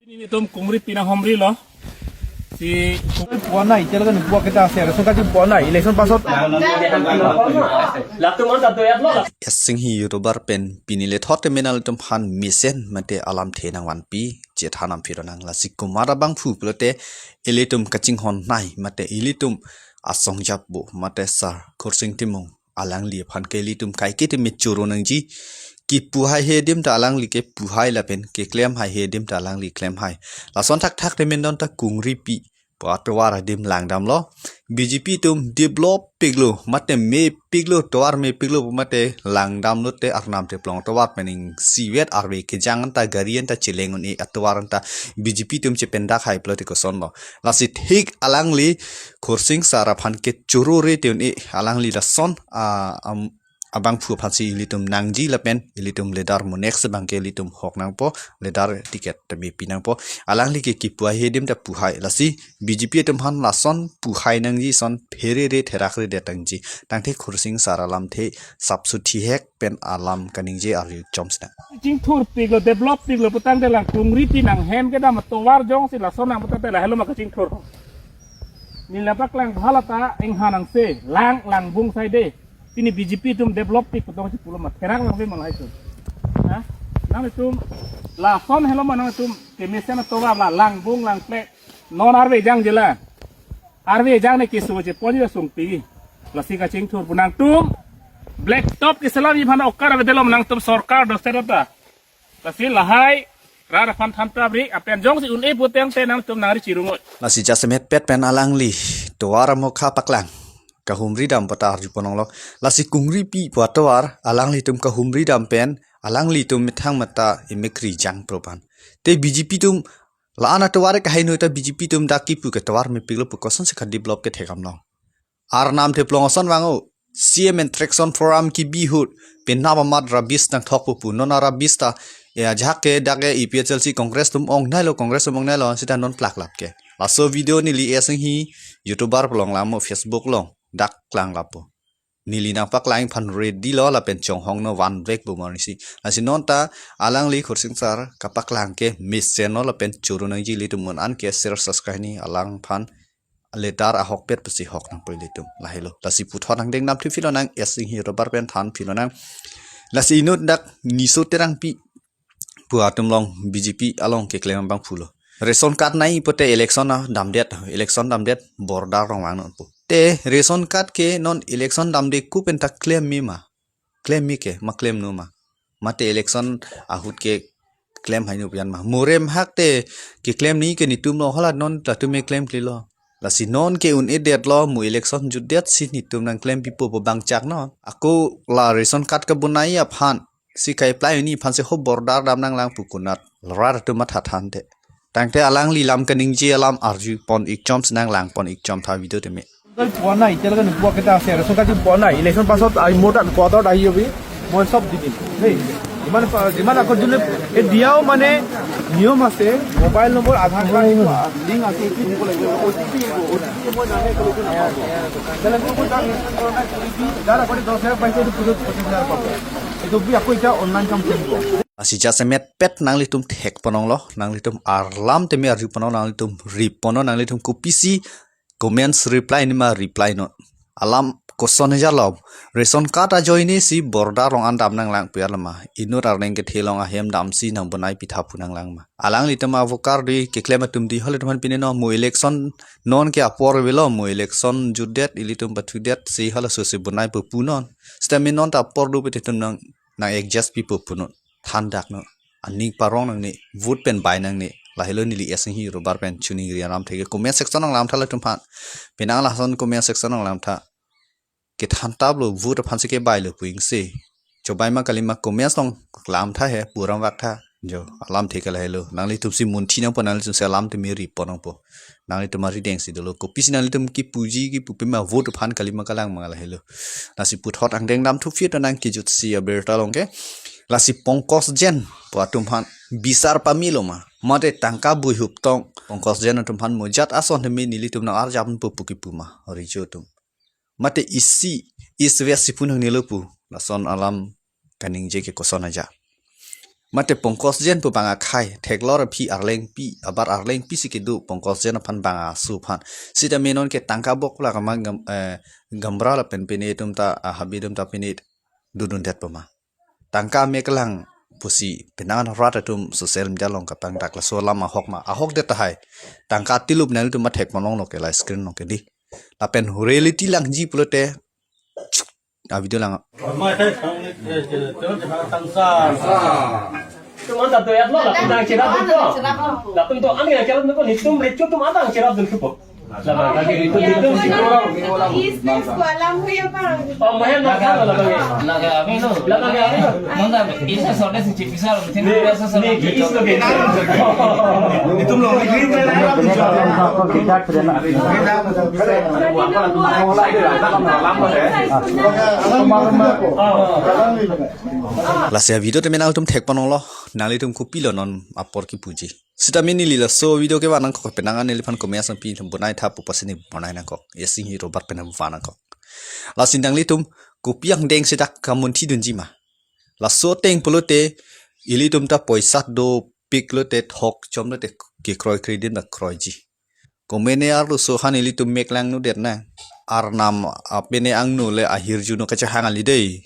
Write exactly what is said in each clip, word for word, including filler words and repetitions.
Nelitum kungri pinang homri lo. Si puana itel kan puak kita share so kaji puana election pasot. Singhi YouTuber pen pini le thot te menal tum han mesen mate alamthe nangvanpi chethanam phiro nang lasi komat abangphu pulote ilitum kachinghon nai mate ilitum asong japbo mate sir Khursing Timung alangli aphan ke ilitum kaike te me choro nangji. Kipu haihe adim ta alangli ke pu hai lapen keklem haihe adim ta alangli klem hai. Lason thakthak te mendon ta kungripi pu atovar adim langdamlo. BJP atum develop piklo mate mepiklo tovar mepiklo pu mate langdamlo te Arnam Teplong atovar pen ingsivet arve kejang anta gari anta cheleng un-e atovar anta BJP atum chependak hai pulote kosonlo. Lasi thik alangli Khursing sir aphan ke choro re te un-e alangli lason a, am, abangphu aphansi ilitum nangji lapen ilitum leader mo next abang ke ilitum hok nangpo leader ticket tame pi nangpo. Alangli ke kipu haihe adim ta pu hai lasi BJP atum aphan lason pu hai nangji son phere re therak re det nangji. Tangte Khursing sir alamthe sapsuthi hek pen alam kaningje arju chomsna. Chingthur piklo develop piklo putang de lang kungri pinang hem kedam atovar jongsi lason nang puta te lahelo ma kachingthur. Nila paklang bhala ta inghan angse lang lang bung sai de. Pini BJP atum develop pik kutong si pulo ma therak lang be malai tu. Ha? Nangtum lason helo ma nangtum kemesen atovar la lang bung lang ple non arve jang jela. Arve jang ne kisu je ponji la sungpi. Lasi kachingthur pu nangtum black top ke selam iphan okar ave delo ma nangtum sorkar do serota. Lasi lahai rar aphan than tabri apen jongsi un-e puteng te nangtum nangri chirungot. Lasi jasemet pet pen alangli tovar amokha paklang kahumri dam pata arju pononglo. Lasi kungripi pu atovar alanglitum kahumri dam pen alanglitum methang mata emekri jang propan. Te BJP atum la-an atovar kahai noi ta BJP atum dak kipu ke tovar mepiklo pu kosonsi ka develop ke thekam long. Arnam Teplong ason vang o. CM Interaction Forum kibi ahut penap amat rabis nangthok pupu non arabis ta ya jahak ke dak e APHLC Congress atum ong nailo Congress atum ong nailo sita non plaklap ke. Laso video neli esing hi YouTuber pulo langlam o Facebook along dak klang lapo. Neli nangpaklang aphan ready lo lapen chonghong no van vek bo marisi. Lasi non ta alangli Khursing sir kapaklang ke mesen lo lapen choro nangji ilitum mun an ke share subscribe ni alangphan leader ahokpet pusi hok nangpo ilitum. Lahelo. Lasi puthot nangdeng nam thu philo nang esing hi robar pen than philo nang. Lasi inut dak Niso Terangpi pu atum along BJP along keklem abangphu lo. Ration card nai pute election adamdet, election damdet border rong vang non pu. Te ration card ke non election damde ku pen ta klem me ma. Klem me ke ma klem no ma. Mate election ahut ke klem hai no pian ma. Murem hak te keklem ni ke netum lo hala non ta tum me klem kli lo. Lasi non ke un-edet lo mu election jutdet si netum nangklem pipo pu bangchak non. Ako la ration card kabunai aphan si ka-apply ni aphan si ho border dam nanglang pu konat rat atum matha than te. Tangte alangli lam kaningje alam arju pon ik chom si nanglang pon ik chom tha video teme. Puana itel kan puak kita share so kaji puana election pasot ai motor quarter ahi hobi. মই সব দি দিম দেই। যিমান পা- যিমান আগত দিলে এই দিয়াও মানে নিয়ম আছে। মোবাইল নম্বৰ, আধাৰ কাৰ্ড, লিংক আছে, এইটো দিব লাগিব। অ' টি পি আহিব, অ' টি পি মই নাহে ক'লেতো নাপাব। বেলেগ কোনো তাক ৰেজিষ্টাৰ কৰা নাই, কৰি দি তাৰ আগতে দহ হাজাৰ পাইছে, এইটো পুলিচ পঁচিছ হাজাৰ পাব। এইটো বুলি আকৌ এতিয়া অনলাইন কাম কৰিব। Lasi jasemet pet nanglitum thek ponong lo, nanglitum arlam teme arju ponong, nanglitum ri ponong, nanglitum kopisi comments reply ni ma reply non. Alam koson hajar lo. Ration card ajoine si border rong an dam nanglang pu arlama. Inut arneng kethe along ahem dam si nangbunai pitha pu nanglang ma. Alanglitum avoter di keklem atum di holitum aphan pine non mu election non ke apor avelo mu election jutdet ilitum pathudet si halaso si bunai pu pu non. Sitame non ta apor do pete tum nang nang adjust pipo pu non. Thandak non. Aning parong nangne, vote pen bai nangne. Lahelo neli esing hi robar pen chuningri alam theke comment section nanglam tha latum aphan. Penang lason comment section nanglam tha. Kethan tap lo vote aphan si kebai lo pu ingse. Chobai ma kali ma comments along lam tha he puram vak tha. Jo alam theke lahelo. Nanglitum si munthi nangpo nanglitum si alam teme ri ponongpo. Nanglitum arideng si dolo. Kopisi nanglitum kipuji kipupe ma vote aphan kali ma kalang ma lahelo. Lasi puthot angdeng dam thu phit nang kejut si abirta along ke. Lasi Pankaj Jain pu atum aphan bisar pamelo ma. Mate tangka bui hup tong Pankaj Jain atum aphan mujat ason teme nelitum nang arjap pu pu kipu ma. Rijo atum. Mate isi, isi wes si pu nangnelo pu. Lason alam kaningje ke koson aja. Mate Pankaj Jain pu bang akhei, theklor aphi arlengpi, abar arlengpi si kedo Pankaj Jain aphan bang asu aphan. Sita menon ke tangka bok la kamang gam, eh, gamra lapen pine atum ta, ah, habi atum ta pine dodundet pama. Tangka meklang pusi penang rat atum social media along kapangdak laso alam ahok ma, ahokdet tahai. Tangka tilup nang atum mathek malong lo ke la screen along ke di. Lapen reality langji pulote, a video lang. Tum anta doyat lo, latum nang cherap dun ko. Latum to ani cherap dun ko, netum recho tum anta cherap dun ko. Lama lagi itu, itu si orang. Business ko alam ko ya, Bang. Oh, mahen na kan lagi. Laga kami lo. Laga kami lo. Nonta isa sode si chipisa lo, sini ni, biasa sode. Ni, ni, is lo gitu. Itu lo, ini kan. Lasi a video tame nangtum thek ponlonglo, nanglitum kopilo non apor kipuji. Sita mini neli laso video kevan nangkok penang neliphan comment asangpi bonai tha pu pusi neli bonai nangkok. Esi Hero Bar pen van nangkok. Lasi nanglitum kopi angdeng sita kamunthi dunji ma. Laso ateng pulote ilitum ta poisa dopik lote thok chom lote kekroi kredit ba kroiji. Komane arloso aphan ilitum mek langnodet nang. Arnam apene angno le ahirjuno kachehang kali dei.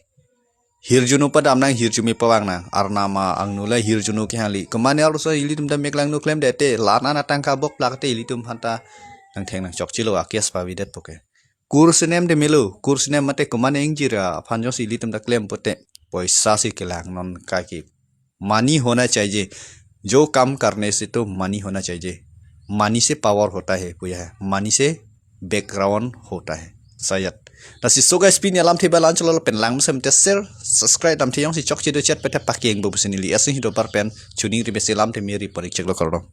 Hirjuno padam nang, hirjume pavang nang. Arnam angno le hirjuno kehang kali. Komane arloso ilitum ta mek langno klemdet te, la-an atangka bok plak te ilitum aphan ta nangtheng nangchokchelo, a case pavidet puke. Kur sinem te melo, kur sinem mate komane ingjir aphan jongsi ilitum ta klem pote, poisa si kelang non kaike. Money hona chahiye. Jo kam karne se to money hona chahiye. Money se power hota hai puya hai. Money se background hota hai. Shayad. Lasi so guys, pini alamthe ba la-an cholo, lapen langmesen te share, subscribe damthe jongsi chokche do chet pete pakeng bo pusi neli Esi Hero Bar pen chuning ri besi lamthe meri parik cheklo, kardom.